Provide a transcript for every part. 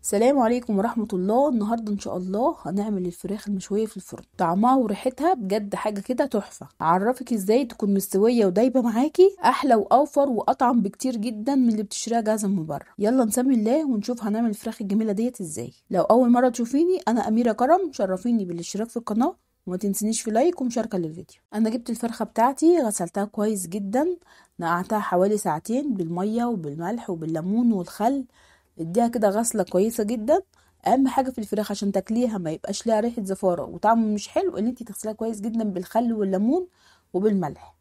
السلام عليكم ورحمة الله. النهاردة ان شاء الله هنعمل الفراخ المشوية في الفرن، طعمها وريحتها بجد حاجة كده تحفة. اعرفك ازاي تكون مستوية ودايبة معاكي، احلى واوفر واطعم بكتير جدا من اللي بتشتريها جاهزة من بره. يلا نسمي الله ونشوف هنعمل الفراخ الجميلة ديت ازاي. لو اول مرة تشوفيني، انا اميرة كرم، شرفيني بالاشتراك في القناة وما تنسينيش في like ومشاركة للفيديو. انا جبت الفرخة بتاعتي، غسلتها كويس جدا، نقعتها حوالي ساعتين بالمية وبالملح وبالليمون والخل، اديها كده غسله كويسة جدا. اهم حاجة في الفراخ عشان تاكليها ما يبقاش لها ريحه زفاره وطعم مش حلو، ان انت تغسليها كويس جدا بالخل والليمون وبالملح.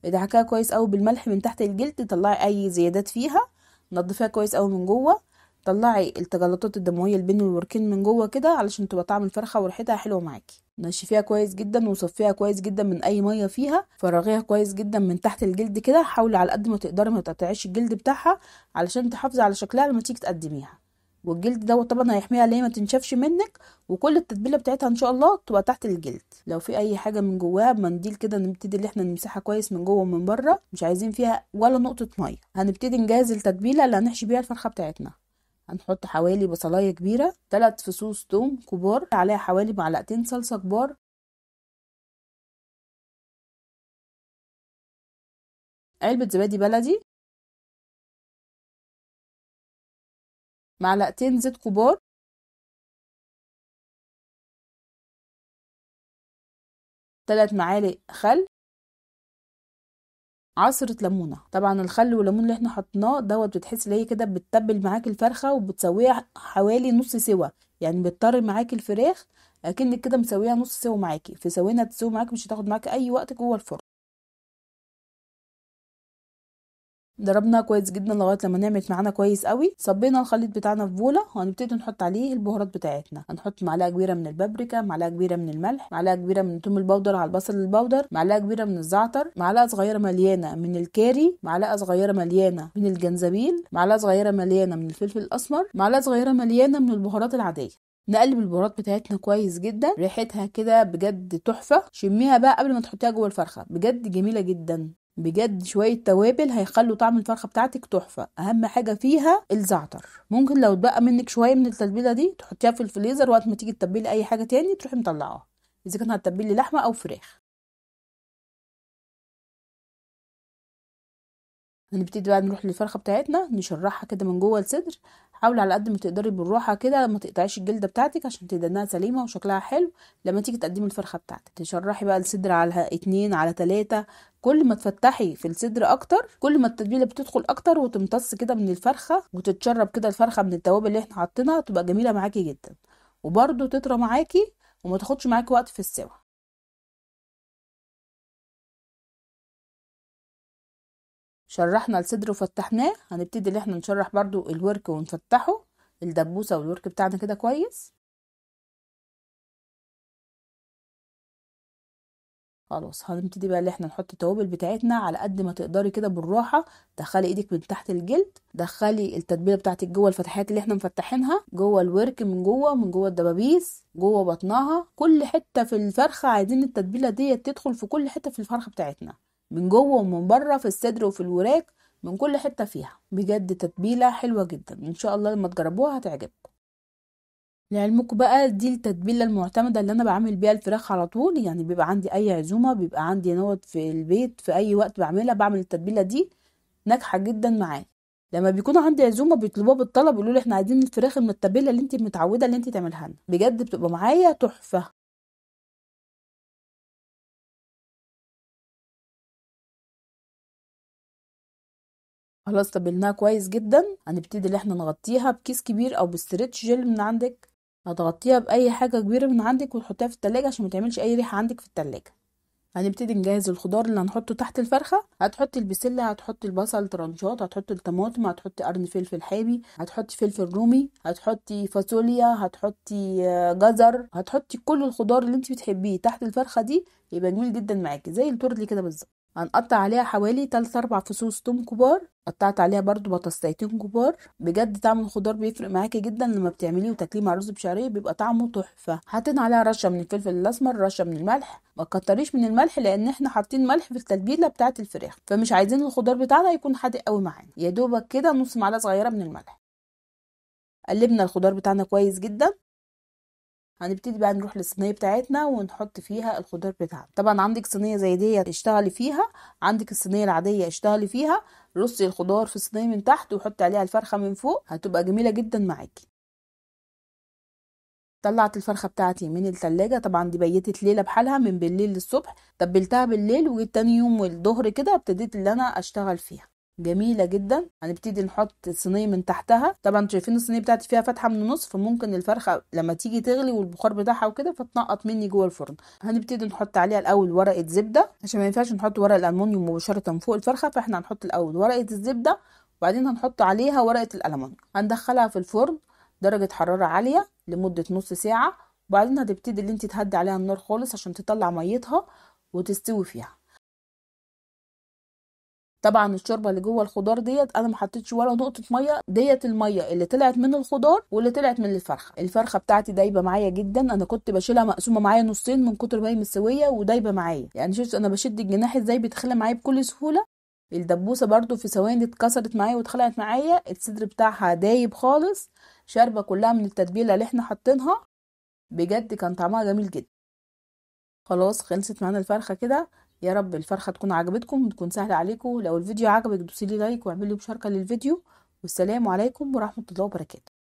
ادعكيها كويس قوي بالملح من تحت الجلد، طلعي اي زيادات فيها، نضفيها كويس قوي من جوه، طلعي التجلطات الدموية اللي بين الوركين من جوه كده علشان تبقى طعم الفرخه وريحتها حلوة معاكي. نشفيها كويس جدا وصفيها كويس جدا من اي مية فيها، فرغيها كويس جدا من تحت الجلد كده، حاولي على قد ما تقدري ما تقطعيش الجلد بتاعها علشان تحافظي على شكلها لما تيجي تقدميها. والجلد ده طبعا هيحميها ليه ما تنشفش منك، وكل التتبيله بتاعتها ان شاء الله تبقى تحت الجلد. لو في اي حاجة من جواها بمنديل كده نبتدي اللي احنا نمسحها كويس من جوه ومن بره، مش عايزين فيها ولا نقطة مية. هنبتدي نجهز التتبيله اللي هنحشي بيها الفرخه بتاعتنا. هنحط حوالي بصلايه كبيرة، 3 فصوص توم كبار، عليها حوالي معلقتين صلصه كبار، علبة زبادي بلدي، معلقتين زيت كبار، 3 معالق خل، عصرة ليمونة. طبعا الخل والليمون اللي احنا حطيناه دوت بتحس ان هي كده بتتبل معاك الفرخة وبتسويها حوالي نص سوا، يعني بتطري معاك الفراخ اكنك كده مسويها نص سوا معاكي، في سوينا تسوي معاك، مش هتاخد معاك اي وقت جوه الفرن. ضربناها كويس جدا لغاية لما نعمت معانا كويس قوي. صبينا الخليط بتاعنا في بوله وهنبتدي نحط عليه البهارات بتاعتنا. هنحط معلقه كبيرة من البابريكا، معلقه كبيرة من الملح، معلقه كبيرة من الثوم ال powder على البصل ال powder، معلقه كبيرة من الزعتر، معلقه صغيرة مليانة من الكاري، معلقه صغيرة مليانة من الجنزبيل، معلقه صغيرة مليانة من الفلفل الاسمر، معلقه صغيرة مليانة من البهارات العادية. نقلب البهارات بتاعتنا كويس جدا، ريحتها كده بجد تحفة، شميها بقى قبل ما تحطيها جوه الفرخه، بجد جميلة جدا بجد. شوية توابل هيخلوا طعم الفرخه بتاعتك تحفة. اهم حاجة فيها الزعتر. ممكن لو اتبقى منك شوية من التتبيله دي تحطيها في الفريزر، وقت ما تيجي تتبلي اي حاجة تاني تروحي مطلعاها، اذا كان هتتبلي لحمه او فراخ. هنبتدي بقى نروح للفرخه بتاعتنا نشرحها كده من جوه الصدر. حاولي على قد ما تقدري بالراحة كده، ما تقطعيش الجلدة بتاعتك عشان تدنها سليمة وشكلها حلو لما تيجي تقدمي الفرخه بتاعتك. تشرحي بقى الصدر على 2 على 3، كل ما تفتحي في الصدر اكتر كل ما التتبيله بتدخل اكتر وتمتص كده من الفرخه وتتشرب كده الفرخه من التوابل اللي احنا حاطينها، تبقى جميلة معاكي جدا وبرده تطرى معاكي وما تاخدش معاكي وقت في السوا. شرحنا الصدر وفتحناه، هنبتدي ان احنا نشرح برضو الورك ونفتحه، الدبوسه والورك بتاعنا كده كويس. خلاص هنبتدي بقى ان احنا نحط التوابل بتاعتنا على قد ما تقدري كده بالراحة. دخلي ايدك من تحت الجلد، دخلي التتبيله بتاعتك جوه الفتحات اللي احنا مفتحينها، جوه الورك من جوه، من جوه الدبابيس، جوه بطنها، كل حتة في الفرخه عايزين التتبيله دي تدخل في كل حتة في الفرخه بتاعتنا، من جوه ومن بره، في الصدر وفي الوراك، من كل حتة فيها. بجد تتبيله حلوة جدا، ان شاء الله لما تجربوها هتعجبكم. لعلمكم بقى دي التتبيله المعتمدة اللي انا بعمل بيها الفراخ على طول، يعني بيبقى عندي اي عزومة، بيبقى عندي نوت في البيت، في اي وقت بعملها، بعمل التتبيله دي ناجحة جدا معايا. لما بيكون عندي عزومة بيطلبوها بالطلب، يقولوا لي احنا عايزين الفراخ المتبله اللي انت متعوده اللي انت تعملها لنا، بجد بتبقى معايا تحفة. خلاص تبلناها كويس جدا، هنبتدي ان احنا نغطيها بكيس كبير او ب stretch gel من عندك، هتغطيها باي حاجة كبيرة من عندك وتحطيها في التلاجة عشان ما تعملش اي ريحه عندك في التلاجة. هنبتدي نجهز الخضار اللي هنحطه تحت الفرخه. هتحطي البسله، هتحطي البصل ترنشات، هتحطي الطماطم، هتحطي قرن فلفل حامي، هتحطي فلفل رومي، هتحطي فاصوليا، هتحطي جزر، هتحطي كل الخضار اللي انت بتحبيه تحت الفرخه دي، يبقى جميل جدا معاكي زي التورلي كده بالظبط. هنقطع عليها حوالي 3-4 فصوص توم كبار، قطعت عليها برضو بطاطستين كبار. بجد طعم الخضار بيفرق معاكي جدا لما بتعمليه وتاكليه مع رز بشعريه، بيبقى طعمه تحفة. حاطين عليها رشه من الفلفل الاسمر، رشه من الملح، ما تكتريش من الملح لان احنا حاطين ملح في التتبيله بتاعه الفراخ، فمش عايزين الخضار بتاعنا يكون حادق قوي معانا، يا دوبك كده نص معلقه صغيرة من الملح. قلبنا الخضار بتاعنا كويس جدا. هنبتدي بقى نروح للصينيه بتاعتنا ونحط فيها الخضار بتاعنا. طبعا عندك صينية زي دي اشتغلي فيها، عندك الصينية العادية اشتغلي فيها. رصي الخضار في الصينية من تحت وحطي عليها الفرخه من فوق، هتبقى جميلة جدا معاكي. طلعت الفرخه بتاعتي من التلاجة، طبعا دي بيتت ليلة بحالها من بالليل للصبح، تبلتها بالليل وجيت تاني يوم الظهر كده ابتديت اللي انا اشتغل فيها. جميلة جدا. هنبتدي نحط الصينية من تحتها. طبعا شايفين الصينية بتاعتي فيها فتحه من النص، فممكن الفرخه لما تيجي تغلي والبخار بتاعها وكده فتنقط مني جوه الفرن. هنبتدي نحط عليها الاول ورقة زبدة، عشان ما ينفعش نحط ورق الالومنيوم مباشرة فوق الفرخه، فاحنا هنحط الاول ورقة الزبدة وبعدين هنحط عليها ورقة الالومنيوم. هندخلها في الفرن درجه حرارة عالية لمدة نص ساعة، وبعدين هتبتدي اللي انت تهدي عليها النار خالص عشان تطلع ميتها وتستوي فيها. طبعا الشوربة اللي جوه الخضار ديت انا ما حطيتش ولا نقطة مية، ديت المية اللي طلعت من الخضار واللي طلعت من الفرخه. الفرخه بتاعتي دايبه معايا جدا، انا كنت بشيلها مقسومة معايا نصين من كتر ما هي مستوية ودايبه معايا. يعني شفت انا بشد الجناح ازاي بيتخلى معايا بكل سهولة. الدبوسه برده في ثواني اتكسرت معايا واتخلعت معايا، الصدر بتاعها دايب خالص، شاربه كلها من التتبيله اللي احنا حاطينها، بجد كان طعمها جميل جدا. خلاص خلصت معانا الفرخه كده. يا رب الفرخه تكون عجبتكم وتكون سهلة عليكم. لو الفيديو عجبك دوسي لي like واعملي مشاركة للفيديو، والسلام عليكم ورحمة الله وبركاته.